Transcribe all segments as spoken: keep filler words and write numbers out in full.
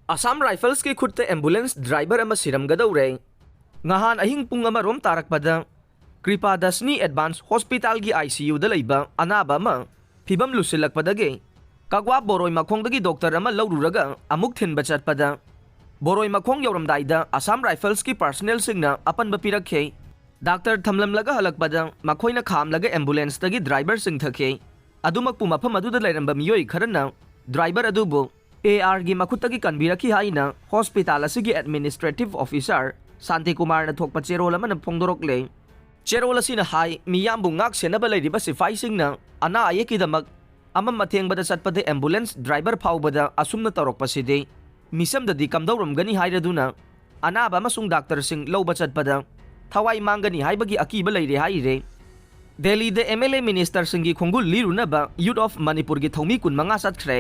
ꯑꯁꯥꯝ ꯔꯥꯏꯐꯜꯁꯀꯤ ꯈꯨꯠꯇ ambulance driver ꯑꯃ ꯁꯤꯔꯝꯒꯗꯧꯔꯦ꯫ ꯉꯍꯥꯟ ꯑꯍꯤꯡ ꯄꯨꯡ ꯑꯃ ꯔꯣꯝ ꯇꯥꯔꯛꯄꯗ ꯀ꯭ꯔꯤꯄꯥꯗꯁꯅꯤ ꯑꯦꯗꯚꯥꯟꯁ ꯍꯣꯁꯄꯤꯇꯥꯜꯒꯤ ICUꯗ ꯂꯩꯕ ꯑꯅꯥꯕ ꯑꯃ ꯐꯤꯕꯝ ꯂꯨꯁꯤꯜꯂꯛꯄꯗꯒꯤ ꯀꯛꯋꯥ ꯕꯣꯔꯣꯏ ꯃꯈꯣꯡꯗꯒꯤ ꯗꯣꯛꯇꯔ ꯑꯃ ꯂꯧꯔꯨꯔꯒ ꯑꯃꯨꯛ ꯊꯤꯟꯕ ꯆꯠꯄꯗ ꯕꯣꯔꯣꯏ ꯃꯈꯣꯡ ꯌꯧꯔꯝꯗꯥꯏꯗ ꯑꯁꯥꯝ ꯔꯥꯏꯐꯜꯁꯀꯤ ꯄꯥꯔꯁꯅꯦꯜꯁꯤꯡꯅ ꯑꯄꯟꯕ ꯄꯤꯔꯛꯈꯤ꯫ ꯗꯥꯛꯇꯔ ꯊꯝꯂꯝꯂꯒ ꯍꯜꯂꯛꯄꯗ ꯃꯈꯣꯏꯅ ꯈꯥꯝꯂꯒ ꯑꯦꯝꯕꯨꯂꯦꯟꯁꯇꯒꯤ ꯗ꯭ꯔꯥꯏꯚꯔꯁꯤꯡ ꯊꯛꯈꯤ꯫ ꯑꯗꯨꯃꯛꯄꯨ ꯃꯐꯝ ꯑꯗꯨꯗ ꯂꯩꯔꯝꯕ ꯃꯤꯑꯣꯏ ꯈꯔꯅ ꯗ꯭ꯔꯥꯏꯚꯔ ꯑꯗꯨꯕꯨ ARꯒꯤ ꯃꯈꯨꯠꯇꯒꯤ ꯀꯟꯕꯤꯔꯛꯈꯤ ꯍꯥꯏꯅ ꯍꯣꯁꯄꯤꯇꯥꯜ ꯑꯁꯤꯒꯤ ꯑꯦꯗꯃꯤꯅꯤꯁꯇ꯭ꯔꯦꯇꯤꯚ ꯑꯣꯐꯤꯁꯥꯔ ꯁꯥꯟꯇꯤ ꯀꯨꯃꯥꯔꯅ ꯊꯣꯛꯄ ꯆꯦꯔꯣꯜ ꯑꯃꯅ ꯐꯣꯡꯗꯣꯔꯛꯂꯦ꯫ ꯆꯦꯔꯣꯜ ꯑꯁꯤꯅ ꯍꯥꯏ, ꯃꯤꯌꯥꯝꯕꯨ ꯉꯥꯛ ꯁꯦꯟꯅꯕ ꯂꯩꯔꯤꯕ ꯁꯤꯐꯥꯏꯁꯤꯡꯅ ꯑꯅꯥ ꯑꯌꯦꯛꯀꯤꯗꯃꯛ ꯑꯃꯝ ꯑꯊꯦꯡꯕꯗ ꯆꯠꯄꯗ ꯑꯦꯝꯕꯨꯂꯦꯟꯁ ꯗ꯭ꯔꯥꯏꯚꯔ ꯐꯥꯎꯕꯗ ꯑꯁꯨꯝꯅ ꯇꯧꯔꯛꯄꯁꯤꯗꯤ ꯃꯤꯆꯝꯗꯗꯤ ꯀꯝꯗꯧꯔꯝꯒꯅꯤ ꯍꯥꯏꯔꯗꯨꯅ ꯑꯅꯥꯕ ꯑꯃꯁꯨꯡ ꯗꯥꯛꯇꯔꯁꯤꯡ ꯂꯧꯕ ꯆꯠꯄꯗ ꯊꯋꯥꯏ ꯃꯥꯡꯒꯅꯤ ꯍꯥꯏꯕꯒꯤ ꯑꯀꯤꯕ ꯂꯩꯔꯦ ꯍꯥꯏꯔꯦ꯫ ꯗꯦꯜꯂꯤꯗ MLA ꯃꯤꯅꯤꯁꯇꯔꯁꯤꯡꯒꯤ ꯈꯣꯡꯒꯨꯜ ꯂꯤꯔꯨꯅꯕ ꯌꯨꯠ ꯑꯣꯐ ꯃꯅꯤꯄꯨꯔꯒꯤ ꯊꯧꯃꯤ ꯀꯨꯟꯃꯉꯥ ꯆꯠꯈ꯭ꯔꯦ꯫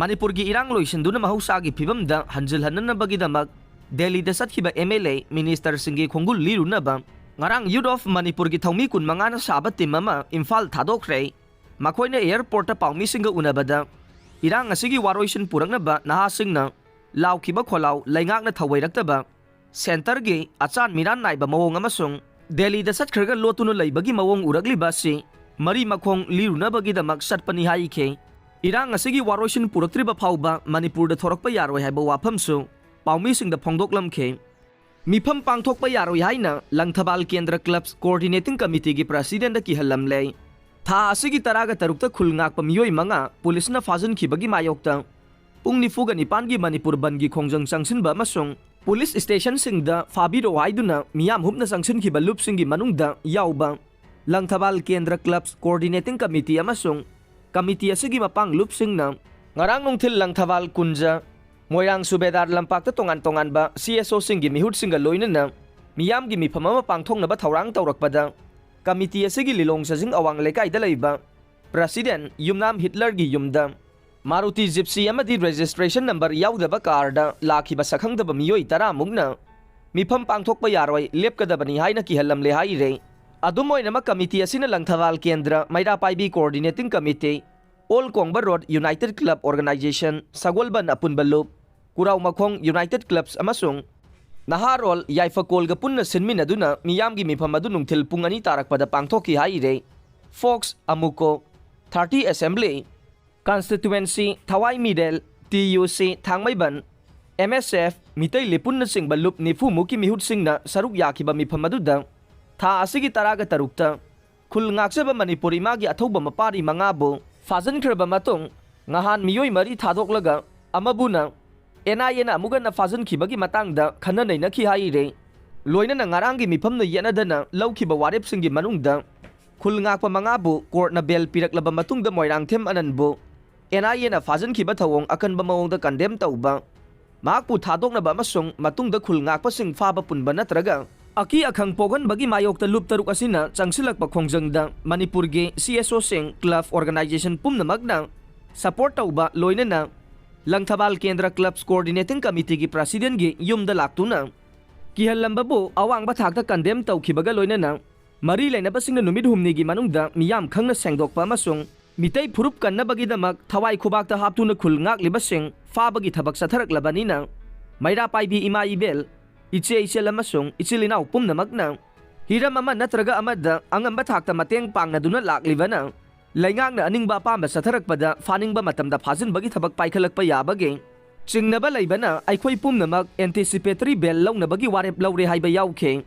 ꯃꯅꯤꯄꯨꯔꯒꯤ ꯏꯔꯥꯡ ꯂꯣꯏꯁꯤꯟꯗꯨꯅ ꯃꯍꯧꯁꯥꯒꯤ ꯐꯤꯕꯝꯗ ꯍꯟꯖꯤꯜꯍꯟꯅꯅꯕꯒꯤꯗꯃꯛ ꯗꯦꯜꯂꯤꯗ ꯆꯠꯈꯤꯕ MLA ꯃꯤꯅꯤꯁꯇꯔꯁꯤꯡꯒꯤ ꯈꯣꯡꯒꯨꯜ ꯂꯤꯔꯨꯅꯕ ꯉꯔꯥꯡ ꯌꯨꯠ ꯑꯣꯐ ꯃꯅꯤꯄꯨꯔꯒꯤ ꯊꯧꯃꯤ ꯀꯨꯟꯃꯉꯥꯅ ꯁꯥꯕ ꯇꯤꯝ ꯑꯃ ꯏꯝꯐꯥꯜ ꯊꯥꯗꯣꯛꯈ꯭ꯔꯦ꯫ ꯃꯈꯣꯏꯅ ꯑꯦꯌꯔꯄꯣꯔꯠꯇ ꯄꯥꯎꯃꯤꯁꯤꯡꯒ ꯎꯅꯕꯗ ꯏꯔꯥꯡ ꯑꯁꯤꯒꯤ ꯋꯥꯔꯣꯏꯁꯤꯟ ꯄꯨꯔꯛꯅꯕ ꯅꯍꯥꯁꯤꯡꯅ ꯂꯥꯎꯈꯤꯕ ꯈꯣꯜꯂꯥꯎ ꯂꯩꯉꯥꯛꯅ ꯊꯧꯑꯣꯏꯔꯛꯇꯕ, ꯁꯦꯟꯇꯔꯒꯤ ꯑꯆꯥꯟ ꯃꯤꯔꯥꯟ ꯅꯥꯏꯕ ꯃꯑꯣꯡ ꯑꯃꯁꯨꯡ ꯗꯦꯜꯂꯤꯗ ꯆꯠꯈ꯭ꯔꯒ ꯂꯣꯠꯇꯨꯅ ꯂꯩꯕꯒꯤ ꯃꯑꯣꯡ ꯎꯔꯛꯂꯤꯕ ꯑꯁꯤ ꯃꯔꯤ ꯃꯈꯣꯡ ꯂꯤꯔꯨꯅꯕꯒꯤꯗꯃꯛ ꯆꯠꯄꯅꯤ ꯍꯥꯏꯈꯤ꯫ ꯏꯔꯥꯡ ꯑꯁꯤꯒꯤ ꯋꯥꯔꯣꯏꯁꯤꯟ ꯄꯨꯔꯛꯇ꯭ꯔꯤꯕ ꯐꯥꯎꯕ ꯃꯅꯤꯄꯨꯔꯗ ꯊꯣꯔꯛꯄ ꯌꯥꯔꯣꯏ ꯍꯥꯏꯕ ꯋꯥꯐꯝꯁꯨ ꯄꯥꯎꯃꯤꯁꯤꯡꯗ ꯐꯣꯡꯗꯣꯛꯂꯝꯈꯤ꯫ ꯃꯤꯐꯝ ꯄꯥꯡꯊꯣꯛꯄ ꯌꯥꯔꯣꯏ ꯍꯥꯏꯅ ꯂꯪꯊꯕꯥꯜ ꯀꯦꯟꯗ꯭ꯔ ꯀ꯭ꯂꯕꯁ ꯀꯣꯑꯣꯔꯗꯤꯅꯦꯇꯤꯡ ꯀꯃꯤꯇꯤꯒꯤ ꯄ꯭ꯔꯁꯤꯗꯦꯟꯗ ꯀꯤꯍꯜꯂꯝꯂꯦ꯫ ꯊꯥ ꯑꯁꯤꯒꯤ ꯇꯔꯥꯒ ꯇꯔꯨꯛꯇ ꯈꯨꯜ ꯉꯥꯛꯄ ꯃꯤꯑꯣꯏ ꯃꯉꯥ ꯄꯨꯂꯤꯁꯅ ꯐꯥꯖꯤꯟꯈꯤꯕꯒꯤ ꯃꯥꯌꯣꯛꯇ ꯄꯨꯡ ꯅꯤꯐꯨꯒ ꯅꯤꯄꯥꯟꯒꯤ ꯃꯅꯤꯄꯨꯔ ꯕꯟꯒꯤ ꯈꯣꯡꯖꯪ ꯆꯪꯁꯤꯟꯕ ꯑꯃꯁꯨꯡ ꯄꯨꯂꯤꯁ ꯁ꯭ꯇꯦꯁꯟꯁꯤꯡꯗ ꯐꯥꯕꯤꯔꯣ ꯍꯥꯏꯗꯨꯅ ꯃꯤꯌꯥꯝ ꯍꯨꯞꯅ ꯆꯪꯁꯤꯟꯈꯤꯕ ꯂꯨꯞꯁꯤꯡꯒꯤ ꯃꯅꯨꯡꯗ ꯌꯥꯎꯕ ꯂꯪꯊꯕꯥꯜ ꯀꯦꯟꯗ꯭ꯔ ꯀ꯭ꯂꯕꯁ ꯀꯣꯑꯣꯔꯗꯤꯅꯦꯇꯤꯡ ꯀꯃꯤꯇꯤ ꯑꯃꯁꯨꯡ ꯀꯃꯤꯇꯤ ꯑꯁꯤꯒꯤ ꯃꯄꯥꯡ ꯂꯨꯞꯁꯤꯡꯅ ꯉꯔꯥꯡ ꯅꯨꯡꯊꯤꯜ ꯂꯪꯊꯕꯥꯜ ꯀꯨꯟꯖ, ꯃꯣꯏꯔꯥꯡ ꯁꯨꯕꯦꯗꯥꯔ ꯂꯝꯄꯥꯛꯇ ꯇꯣꯉꯥꯟ ꯇꯣꯉꯥꯟꯕ CSOꯁꯤꯡꯒꯤ ꯃꯤꯍꯨꯠꯁꯤꯡꯒ ꯂꯣꯏꯅꯅ ꯃꯤꯌꯥꯝꯒꯤ ꯃꯤꯐꯝ ꯑꯃ ꯄꯥꯡꯊꯣꯛꯅꯕ ꯊꯧꯔꯥꯡ ꯇꯧꯔꯛꯄꯗ ꯀꯃꯤꯇꯤ ꯑꯁꯤꯒꯤ ꯂꯤꯂꯣꯡ ꯆꯥꯖꯤꯡ ꯑꯋꯥꯡ ꯂꯩꯀꯥꯏꯗ ꯂꯩꯕ ꯄ꯭ꯔꯁꯤꯗꯦꯟ ꯌꯨꯝꯅꯥꯝ ꯍꯤꯠꯂꯔꯒꯤ ꯌꯨꯝꯗ ꯃꯥꯔꯨꯇꯤ ꯖꯤꯞꯁꯤ ꯑꯃꯗꯤ ꯔꯦꯖꯤꯁꯇ꯭ꯔꯦꯁꯟ ꯅꯝꯕꯔ ꯌꯥꯎꯗꯕ ꯀꯥꯔꯗ ꯂꯥꯛꯈꯤꯕ ꯁꯛꯈꯪꯗꯕ ꯃꯤꯑꯣꯏ ꯇꯔꯥꯃꯨꯛꯅ ꯃꯤꯐꯝ ꯄꯥꯡꯊꯣꯛꯄ ꯌꯥꯔꯣꯏ, ꯂꯦꯞꯀꯗꯕꯅꯤ ꯍꯥꯏꯅ ꯀꯤꯍꯜꯂꯝꯂꯦ ꯍꯥꯏꯔꯦ꯫ ꯑꯗꯨꯝ ꯑꯣꯏꯅꯃꯛ ꯀꯃꯤꯇꯤ ꯑꯁꯤꯅ ꯂꯪꯊꯕꯥꯜ ꯀꯦꯟꯗ꯭ꯔ, Meira Paibi coordinating committee, all Kongba road united club organisation, ꯁꯒꯣꯜꯕꯟ ꯑꯄꯨꯟꯕ ꯂꯨꯞ, ꯀꯨꯔꯥꯎꯃꯈꯣꯡ ꯌꯨꯅꯥꯏꯇꯦꯠ ꯀ꯭ꯂꯕꯁ ꯑꯃꯁꯨꯡ ꯅꯍꯥꯔꯣꯜ ꯌꯥꯏꯐꯀꯣꯜꯒ ꯄꯨꯟꯅ ꯁꯤꯟꯃꯤꯟꯅꯗꯨꯅ ꯃꯤꯌꯥꯝꯒꯤ ꯃꯤꯐꯝ ꯑꯗꯨ ꯅꯨꯡꯊꯤꯜ ꯄꯨꯡ ꯑꯅꯤ ꯇꯥꯔꯛꯄꯗ ꯄꯥꯡꯊꯣꯛꯈꯤ ꯍꯥꯏꯔꯦ꯫ ꯐꯣꯛꯁ ꯑꯃꯨꯀꯣ, ꯊꯥꯔꯇꯤ ꯑꯦꯁꯦꯝꯕ꯭ꯂꯤ ꯀꯟꯁꯇꯤꯇ꯭ꯋꯦꯟꯁꯤ, ꯊꯋꯥꯏ ꯃꯤꯔꯦꯜ, ꯇꯤ ꯌꯨ ꯁꯤ ꯊꯥꯡꯃꯩꯕꯟ, ꯑꯦꯝ ꯑꯦꯁ ꯑꯦꯐ, ꯃꯤꯇꯩ ꯂꯤꯄꯨꯟꯅꯆꯤꯡꯕ ꯂꯨꯞ ꯅꯤꯐꯨ ꯃꯨꯛꯀꯤ ꯃꯤꯍꯨꯠꯁꯤꯡꯅ ꯁꯔꯨꯛ ꯌꯥꯈꯤꯕ ꯃꯤꯐꯝ ꯑꯗꯨꯗ ꯊꯥ ꯑꯁꯤꯒꯤ ꯇꯔꯥꯒ ꯇꯔꯨꯛꯇ ꯈꯨꯜ ꯉꯥꯛꯆꯕ ꯃꯅꯤꯄꯨꯔ ꯏꯃꯥꯒꯤ ꯑꯊꯧꯕ ꯃꯄꯥꯔꯤ ꯃꯉꯥꯕꯨ ꯐꯥꯖꯤꯟꯈ꯭ꯔꯕ ꯃꯇꯨꯡ, ꯉꯍꯥꯟ ꯃꯤꯑꯣꯏ ꯃꯔꯤ ꯊꯥꯗꯣꯛꯂꯒ ꯑꯃꯕꯨꯅ ꯑꯦꯟ ꯑꯥꯏ ꯑꯦꯅ ꯑꯃꯨꯛ ꯍꯟꯅ ꯐꯥꯖꯤꯟꯈꯤꯕꯒꯤ ꯃꯇꯥꯡꯗ ꯈꯟꯅ ꯅꯩꯅꯈꯤ ꯍꯥꯏꯔꯦ꯫ ꯂꯣꯏꯅꯅ ꯉꯔꯥꯡꯒꯤ ꯃꯤꯐꯝꯅ ꯌꯦꯠꯅꯗꯅ ꯂꯧꯈꯤꯕ ꯋꯥꯔꯦꯞꯁꯤꯡꯒꯤ ꯃꯅꯨꯡꯗ ꯈꯨꯜ ꯉꯥꯛꯄ ꯃꯉꯥꯕꯨ ꯀꯣꯔꯠꯅ ꯕꯦꯜ ꯄꯤꯔꯛꯂꯕ ꯃꯇꯨꯡꯗ ꯃꯣꯏꯔꯥꯡꯊꯦꯝ ꯑꯅꯟꯕꯨ ꯑꯦꯟ ꯑꯥꯏ ꯑꯦꯅ ꯐꯥꯖꯤꯟꯈꯤꯕ ꯊꯧꯑꯣꯡ ꯑꯀꯟꯕ ꯃꯑꯣꯡꯗ ꯀꯟꯗꯦꯝ ꯇꯧꯕ, ꯃꯍꯥꯛꯄꯨ ꯊꯥꯗꯣꯛꯅꯕ ꯑꯃꯁꯨꯡ ꯃꯇꯨꯡꯗ ꯈꯨꯜ ꯉꯥꯛꯄꯁꯤꯡ ꯐꯥꯕ ꯄꯨꯟꯕ ꯅꯠꯇ꯭ꯔꯒ ꯑꯀꯤ ꯑꯈꯪ ꯄꯣꯛꯍꯟꯕꯒꯤ ꯃꯥꯌꯣꯛꯇ ꯂꯨꯞ ꯇꯔꯨꯛ ꯑꯁꯤꯅ ꯆꯪꯁꯤꯜꯂꯛꯄ ꯈꯣꯡꯖꯪꯗ ꯃꯅꯤꯄꯨꯔꯒꯤ ꯁꯤ ꯑꯦꯁ ꯑꯣꯁꯤꯡ, ꯀ꯭ꯂꯕ ꯑꯣꯔꯒꯅꯥꯏꯖꯦꯁꯟ ꯄꯨꯝꯅꯃꯛꯅ ꯁꯄꯣꯔꯠ ꯇꯧꯕ, ꯂꯣꯏꯅꯅ ꯂꯪꯊꯕꯥꯜ ꯀꯦꯟꯗ꯭ꯔ ꯀ꯭ꯂꯕꯁ ꯀꯣꯑꯣꯔꯗꯤꯅꯦꯇꯤꯡ ꯀꯃꯤꯇꯤꯒꯤ ꯄ꯭ꯔꯁꯤꯗꯦꯟꯒꯤ ꯌꯨꯝꯗ ꯂꯥꯛꯇꯨꯅ ꯀꯤꯍꯜꯂꯝꯕꯕꯨ ꯑꯋꯥꯡꯕ ꯊꯥꯛꯇ ꯀꯟꯗꯦꯝ ꯇꯧꯈꯤꯕꯒ ꯂꯣꯏꯅꯅ ꯃꯔꯤ ꯂꯩꯅꯕꯁꯤꯡꯅ ꯅꯨꯃꯤꯠ ꯍꯨꯝꯅꯤꯒꯤ ꯃꯅꯨꯡꯗ ꯃꯤꯌꯥꯝ ꯈꯪꯅ ꯁꯦꯡꯗꯣꯛꯄ ꯑꯃꯁꯨꯡ ꯃꯤꯇꯩ ꯐꯨꯔꯨꯞ ꯀꯟꯅꯕꯒꯤꯗꯃꯛ ꯊꯋꯥꯏ ꯈꯨꯕꯥꯛꯇ ꯍꯥꯞꯇꯨꯅ ꯈꯨꯜ ꯉꯥꯛꯂꯤꯕꯁꯤꯡ ꯐꯥꯕꯒꯤ ꯊꯕꯛ ꯆꯠꯊꯔꯛꯂꯕꯅꯤꯅ, ꯃꯩꯔꯥ ꯄꯥꯏꯕꯤ ꯏꯃꯥ ꯏꯕꯦꯜ, ꯏꯆꯦ ꯏꯆꯜ ꯑꯃꯁꯨꯡ ꯏꯆꯤꯜ ꯏꯅꯥꯎ ꯄꯨꯝꯅꯃꯛꯅ ꯍꯤꯔꯝ ꯑꯃ ꯅꯠꯇ꯭ꯔꯒ ꯑꯃꯗ ꯑꯉꯝꯕ ꯊꯥꯛꯇ ꯃꯇꯦꯡ ꯄꯥꯡꯅꯗꯨꯅ ꯂꯥꯛꯂꯤꯕꯅ, ꯂꯩꯉꯥꯛꯅ ꯑꯅꯤꯡꯕ ꯑꯄꯥꯝꯕ ꯆꯠꯊꯔꯛꯄꯗ ꯐꯥꯅꯤꯡꯕ ꯃꯇꯝꯗ ꯐꯥꯖꯤꯟꯕꯒꯤ ꯊꯕꯛ ꯄꯥꯏꯈꯠꯂꯛꯄ ꯌꯥꯕꯒꯤ ꯆꯤꯡꯅꯕ ꯂꯩꯕꯅ, ꯑꯩꯈꯣꯏ ꯄꯨꯝꯅꯃꯛ ꯑꯦꯟꯇꯤꯁꯤꯄꯦꯇꯔꯤ ꯕꯦꯜ ꯂꯧꯅꯕꯒꯤ ꯋꯥꯔꯦꯞ ꯂꯧꯔꯦ ꯍꯥꯏꯕ ꯌꯥꯎꯈꯤ꯫